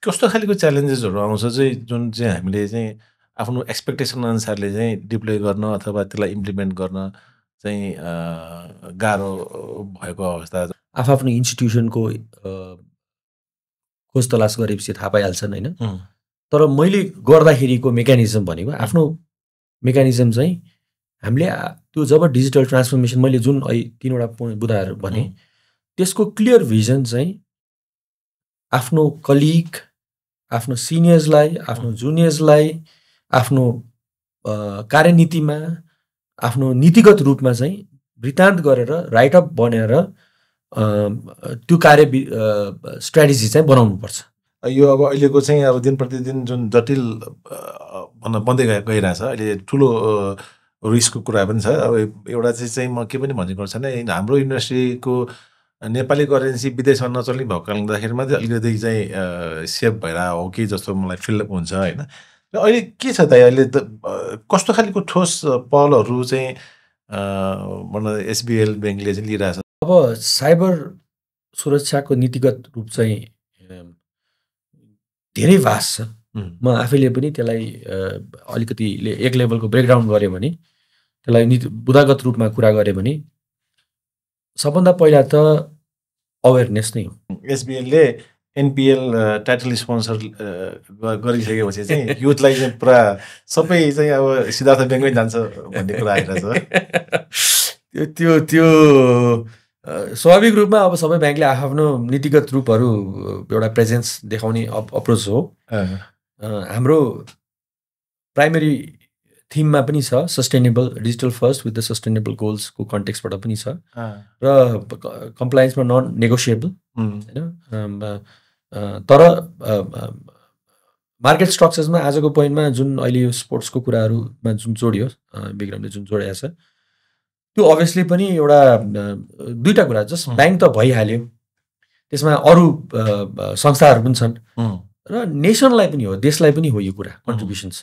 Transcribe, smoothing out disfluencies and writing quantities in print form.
कस्तो खालको च्यालेन्जेसहरू आउँछ चाहिँ जुन चाहिँ हामीले चाहिँ आफ्नो एक्सपेक्टेसन अनुसारले चाहिँ डिप्लोय गर्न अथवा त्यसलाई इम्प्लिमेन्ट गर्न चाहिँ गाह्रो भएको अवस्था आफ्नो इन्स्टिट्युसनको खोज तलास गरेपछि थाहा पाइहाल्छन् होइन तर मैले गर्दाखेरिको मेकानिजम भनेको आफ्नो मेकानिजम चाहिँ हामीले त्यो जब डिजिटल ट्रान्सफर्मेसन मैले जुन 3वटा बुदाहरू भने त्यसको क्लियर भिजन चाहिँ आफ्नो कलिग आफ्नो सिनियर्सलाई आफ्नो जुनियर्सलाई आफ्नो कार्यनीतिमा आफ्नो नीतिगत रूपमा चाहिँ वृत्तान्त गरेर राइटअप बनेर त्यो कार्य स्ट्राटेजी चाहिँ बनाउनुपर्छ। यो अब अहिलेको चाहिँ अब दिन प्रतिदिन जुन जटिल बन्दै गइरहेछ अहिले ठुलो रिस्कको कुरा पनि छ। अब एउटा चाहिँ म के पनि भनेको छैन हाम्रो युनिभर्सिटीको नेपाली करेन्सी विदेशमा नचल्ने भएको कारणले गर्दाखेरि मात्रै अलिकति चाहिँ सेफ भइरहेको हो कि जस्तो मलाई फिल हुन्छ होइन। र अहिले के छ त अहिले कस्तो खालको ठोस पहलहरू चाहिँ एसबिएल ब्याङ्कले चाहिँ लिइरहेछ? अब साइबर सुरक्षाको नीतिगत रूप चाहिँ धेरै भास्ट छ। म आफैले पनि त्यसलाई अलिकति एक लेभलको ब्रेकडाउन गरेँ भने त्यसलाई बुदागत रूपमा कुरा गरेँ भने सबभन्दा पहिला त अवेरनेस नै हो। एसबिएलले एनपिएल टाइटल स्पोन्सर गरिसकेपछि चाहिँ युथलाई चाहिँ पुरा सबै चाहिँ अब सिद्धार्थ ब्याङ्कमै जान्छ भन्ने कुरा आइरहेछ। त्यो स्वाभाविक रूपमा अब सबै ब्याङ्कले आफ्नो नीतिगत रूपहरू एउटा प्रेजेन्स देखाउने अप्रोच हो। हाम्रो प्राइमेरी थिममा पनि छ sustainable digital first with the sustainable गोल्सको कन्टेक्स्टबाट पनि छ र कम्प्लायन्समा नन नेगोसिएबल होइन। तर मार्केट स्ट्रक्चर्समा आजको पोइन्टमा जुन अहिले यो स्पोर्ट्सको कुराहरूमा जुन जोडियो विक्रमले जुन जोडिएको छ त्यो अभियसली पनि एउटा दुईवटा कुरा जस्ट ब्याङ्क त भइहाल्यो त्यसमा अरू संस्थाहरू पनि छन् र नेसनलाई पनि हो देशलाई पनि हो यो कुरा कन्ट्रिब्युसन्स।